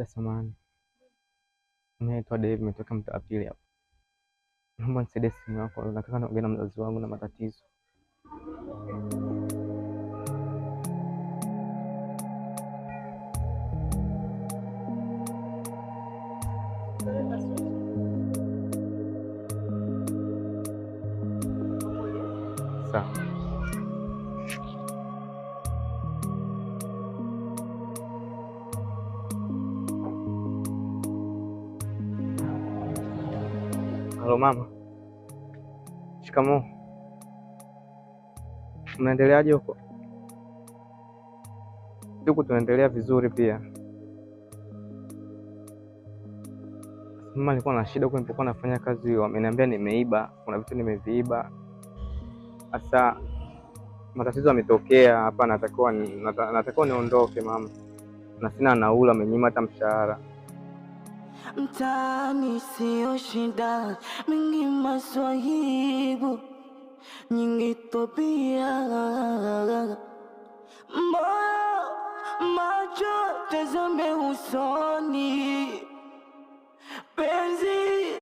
Dada samahani. Mimi naitwa Dave, nimetoka mtaa wa pili hapa. Naomba nisaidie simu yako, nataka niongee na mzazi wangu na matatizo. Sawa. Halo mama. Shikamoo. Mnaendeleaje huko? Huku tunaendelea vizuri pia. Mama, nilikuwa na shida huko nilipokuwa nafanya kazi, wameniambia nimeiba, kuna vitu nimeviiba. Sasa matatizo yametokea hapa, natakiwa niondoke mama, na sina nauli, amenyima hata mshahara. Mtaani sio shida, mingi maswahibu, nyingi tobia. Moyo macho tazame usoni.